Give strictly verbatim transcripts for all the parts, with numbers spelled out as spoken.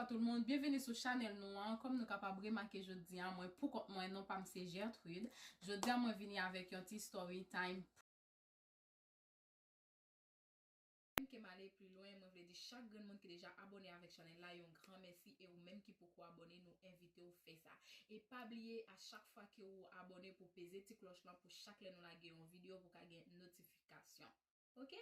Tout moun, byenvini sou chanèl nou an. Kòm nou kapab remake jodi a, mwen pou kont mwen, non pa m se Gertrude. Jodi a, mwen vini avèk yon ti story time. Menm ke m ale pli lwen, mwen vle di chak grenn moun ki deja abòne avèk chanèl la, yon gran mèsi, e ou menm ki poko abòne, nou envite w fè sa. E pa bliye, a chak fwa ke ou abòne, pou peze ti klòch lan, pou chak lè nou lage yon videyo, pou ka gen notifikasyon. Ok?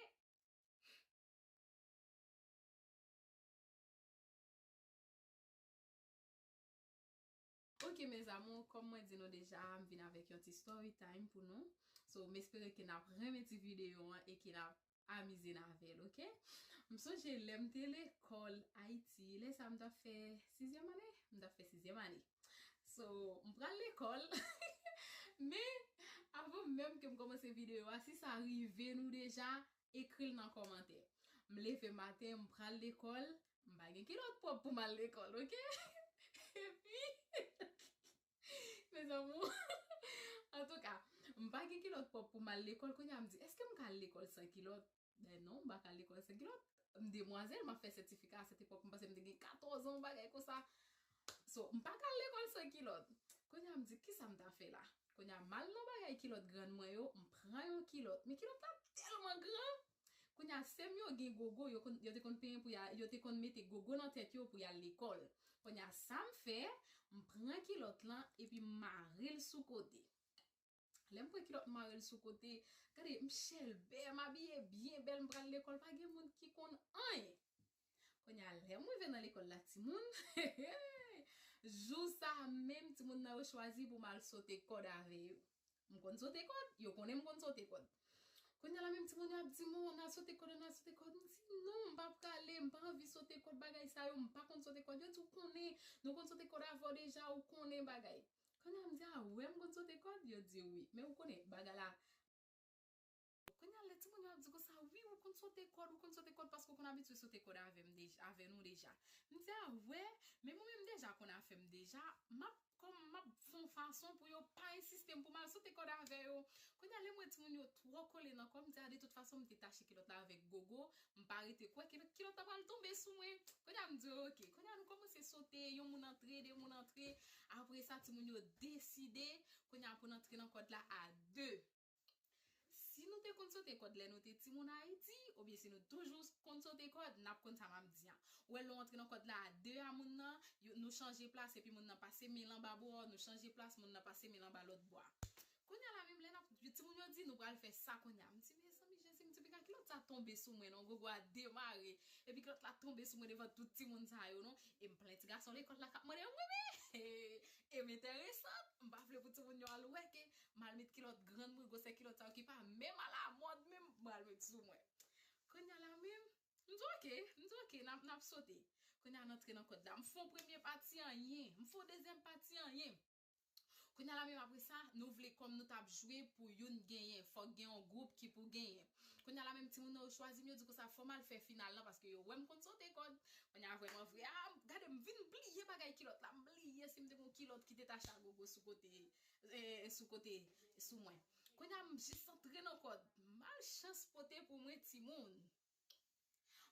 Ok, mes amours, kòm mwen di nou deja, m vin avèk yon ti story time pou nou. So, m espere ke n ap renmen ti videyo an e ke n ap amize n avè l, ok? M sonje lè m te lekòl Ayiti, lè sa m t ap fè sizyèm ane? M t ap fè sizyèm ane. So, m pral lekòl, men avan menm ke m kòmanse videyo a, si sa rive nou deja, ekri l nan kòmantè. M leve maten, m pral lekòl, m pa gen kilòt pwòp pou m al lekòl, ok? Epi, mes amours, antouka, m pa gen kilòt pwòp pou m al lekòl. Kounye a m di, èske m ka al lekòl san kilòt? Ben non, m pa ka al lekòl san kilòt. M demwazèl, m ap fè sètifika a sèt epòk, m panse m te gen katòz an, yon bagay konsa. So, m pa ka al lekòl san kilòt. Kounye a m di, kisa m ta fè la? Kounye a m al nan bagay kilòt grann mwen yo, m pran yon kilòt. Men kilòt la tèlman gran. Kounye a sè m yo gen gogo, yo konn, yo te konn penyen pou y a, yo te konn mete gogo nan tèt yo pou y al lekòl. Kounye a sa m fè, m pran kilòt lan epi m mare l sou kote. Lè m pran kilòt m mare l sou kote, gade, m chèlbè, m abiye byen bèl, m pral lekòl, pa gen moun ki konn anyen. Kounye a, lè m rive nan lekòl la, timoun, jou sa a menm, timoun nan yo chwazi pou m al sote kòd avè yo. M konn sote kòd, yo konnen m konn sote kòd. Kounye a la menm, timoun yo ap di m, "O, ann al sote kòd, ann al sote kòd." M di, "Non, m pa prale, m pa anvi sote kòd, bagay sa yo, m pa konn sote kòd." Yo di, "Ou konnen, nou konn sote kòd avè w deja, ou konnen bagay." Kounye a m di, "A, ou wè m konn sote kòd?" Yo di, "Wi." Men ou konnen, bagay la, kounye a lè timoun yo ap di konsa, "Wi, ou konn sote kòd, ou konn sote kòd paske ou konn abitye sote kòd avè m deja, avè nou deja." M di, "A, wè, men mwen menm deja konn afè m deja, m ap, kòm m ap fè yon fason pou yo pa ensiste m pou m al sote kòd avè yo." Kounye a lè m wè timoun yo twò kole nan kò m, m di, "A, de tout fason, m te tache kilòt la avèk gogo, m pa rete kwè kilòt, kilòt la pral tonbe sou mwen." Kounye a m di, "Ok." Kounye a nou kòmanse sote, yon moun antre, de moun antre. Apre sa, timoun yo deside, kounye a pou n antre nan kòd la a de. Si nou te konn sote kòd lè nou te timoun Ayiti, oubyen si nou toujou konn sote kòd, n ap konn sa m ap di an. Ou wè, lè w antre nan kòd la a de a moun nan, yo, nou chanje plas, epi moun nan pase men l anba bò, nou chanje plas, moun nan pase men l anba lòt bò a. Kounye a la menm, lè n ap, timoun yo di, "Nou pral fè sa kounye a." M di, "Mezanmi, Jezi," m di, "piga kilòt sa tonbe sou mwen non, gogo a demare, epi kilòt la tonbe sou mwen devan tout timoun sa yo non." E m plen ti gason lekòl la k ap mande, "Wi, wi, e m enteresan, m pa vle pou timoun yo al wè ke m al met kilòt grann mwen, gwosè kilòt sa yo ki pa menm alamòd menm, m al met sou mwen." Kounye a la menm, m di, "Ok," m di, "Ok, n ap, n ap sote." Kounye a n antre nan kòd la, m fè yon premye pati anyen, m fè yon dezyèm pati anyen. Kounye a la menm apre sa, nou vle kòm nou t ap jwe pou youn genyen, fòk gen yon gwoup ki pou genyen. Kounye a la menm timoun nan yo chwazi m, yo di konsa, "Fò m al fè final lan paske yo wè m konn sote kòd." Kounye a vrèman vre, a, gade m vin bliye bagay kilòt la, m bliye si m te gon kilòt ki te tache a gogo sou kote, e, sou kote, sou mwen. Kounye a m jis antre nan kòd, malchans pote pou mwen timoun.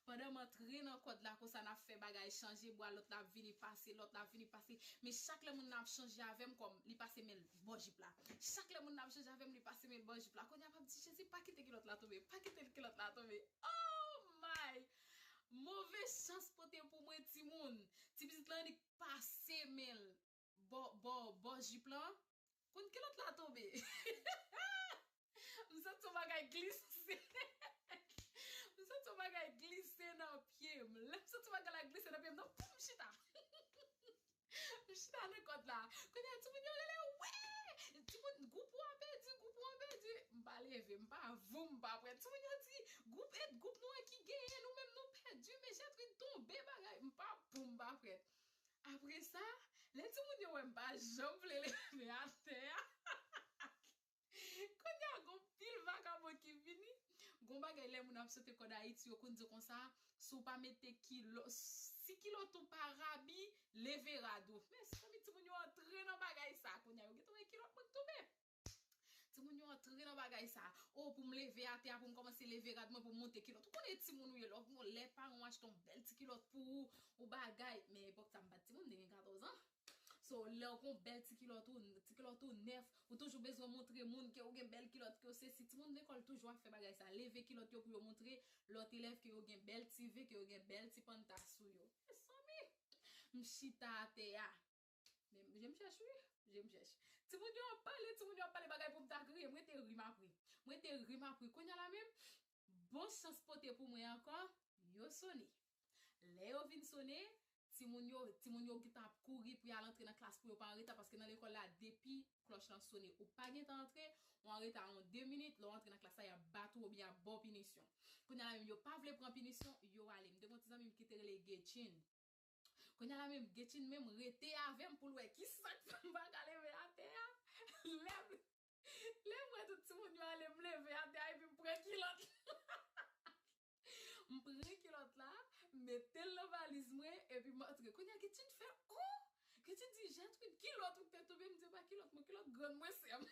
Pandan m antre nan kòd la konsa, n ap fè bagay chanje bwa, lòt la ap vini pase, lòt la ap vini pase. Men chak lè moun nan ap chanje avè m, kòm li pase men l bò jip la. Chak lè moun nan ap chanje avè m, li pase men l bò jip la. Kounye a m ap di, "Jezi, pa kite kilòt la tonbe, pa kite kilòt la tonbe." Oh my! Move chans pote pou mwen, timoun. Ti pitit lan annik pase men l bò, bò, bò jip lan. Konn kilòt la tonbe. M santi yon bagay glise. M santi yon bagay glise nan pye m. Lè m santi bagay la glise nan pye m, non, poum, m chita. M chita nan kòd la. Kounye a, timoun yo rele, "Wè! Timoun, gwoup ou an pèdi, gwoup ou an pèdi." M pa leve, m pa voum, m pa prèt. Timoun yo di, "Gwoup, e gwoup nou an ki genyen, nou menm nou pèdi, men Jètrid tonbe bagay." M pa voum, m pa prèt. Apre sa, lè timoun yo wè m pa janm vle leve atè a, kounye a, gon pil vakabon ki vini. Gon bagay lè moun ap sote kòd Ayiti, yo konn di konsa, "Si w pa mete kilo, si kilòt ou pa rabi, leve rad ou." Mezanmi, timoun yo antre nan bagay sa. Kounye a, yo gentan wè kilòt mwen k tonbe. Timoun yo antre nan bagay sa. O, pou m leve atè a, pou m kòmanse leve rad mwen, pou m monte kilòt. Ou konnen timoun ou ye, lè w gen yon lè paran w achte yon bèl ti kilòt pou ou, ou bagay. Men epòk sa m pa t timoun, m te gen katòz an. So, lè w gen yon bèl ti kilòt ou, ti kilòt ou nèf, ou toujou bezwen montre moun ke w gen bèl kilòt, ke w sesi. Timoun lekòl toujou ap fè bagay sa. Leve kilòt yo pou yo montre lòt elèv ke yo gen bèl ti ve, ke yo gen bèl ti panta sou yo. Mezanmi, m chita atè a. Men, je m chèch, wi. Je m chèch. Timoun yo ap pale, timoun yo ap pale bagay pou m ta kriye. Mwen te ri m ap ri. Mwen te ri m ap ri. Kounye a la menm, bon chans pote pou mwen ankò, yo sone. Lè yo vin sone, timoun yo, timoun yo gentan ap kouri pou y al antre nan klas pou yo pa an reta, paske nan lekòl la, depi klòch lan sone, ou pa gentan antre, ou an reta yon de minit, lè w antre nan klas la, y ap bat ou oubyen y ap ba w pinisyon. Kounye a la menm, yo pa vle pran pinisyon, yo ale. M te gen yon ti zanmi m ki te rele Getchin. Kounye a la menm, Getchin menm rete avè m pou l wè ki sa k fè m pa ka leve atè a. Lè m, lè m wè tout timoun yo ale, m leve atè a epi m pran kilòt. M pran kilòt la, mete l nan valiz mwen, epi m antre. Kounye a Getchin fè, o! Getchin di, Gertrude, kilòt ou te touve? M di, pa kilòt mwen, kilòt grann mwen, sè m.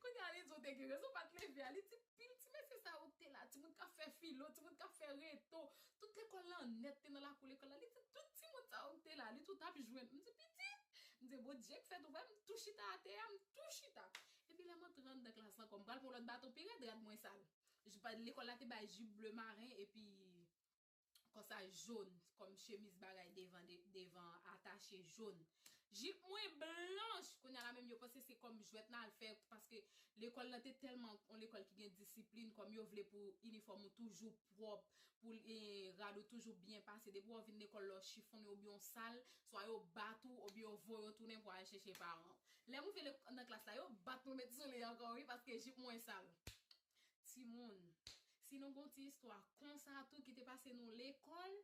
Kounye a li di, ou te gen rezon, pa t leve a. Li di, pil ti mesye sa yo te la, timoun k ap fè filo, timoun k ap fè reto. Tout lekòl lan nèt te nan lakou lekòl la. Li di, tout timoun sa yo te la, li di, ou t ap jwenn. M di, pitit, m di, Bondye k fè tou, wè, m tou chita atè a, m tou chita. Epi lè m antre anndan klas lan, kòm m pral pran lòt baton pi rèd, rad mwen sal. Lekòl la te bay jip ble maren, epi konsa jòn, kòm chemiz bagay devan, de, devan atache jòn. Jip mwen blanch, kounye a la menm yo panse se kòm jwèt n al fè, paske lekòl lan te tèlman yon lekòl ki gen disiplin, kòm yo vle pou inifòm ou toujou pwòp, pou e, rad ou toujou byen pase. Depi w vin lekòl la, w chifonnen oubyen w sal, swa yo bat ou, oubyen yo voye w tounen pou al chèche paran w. Lè m rive nan klas la, yo bat mwen met sou li ankò, wi, paske jip mwen sal. Timoun, si nou gon ti istwa konsa tou ki te pase nou lekòl,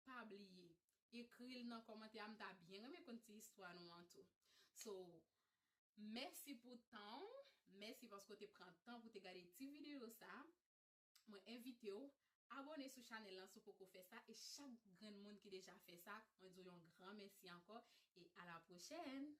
pa bliye, ekri l nan kòmantè a, m ta byen renmen konn ti istwa nou an tou. So, mèsi pou tan w, mèsi paske w te pran tan pou te gade ti videyo sa. Mwen envite w abòne sou chanèl lan si w poko fè sa, e chak grenn moun ki deja fè sa, mwen di w yon gran mèsi ankò, e a la pwochèn!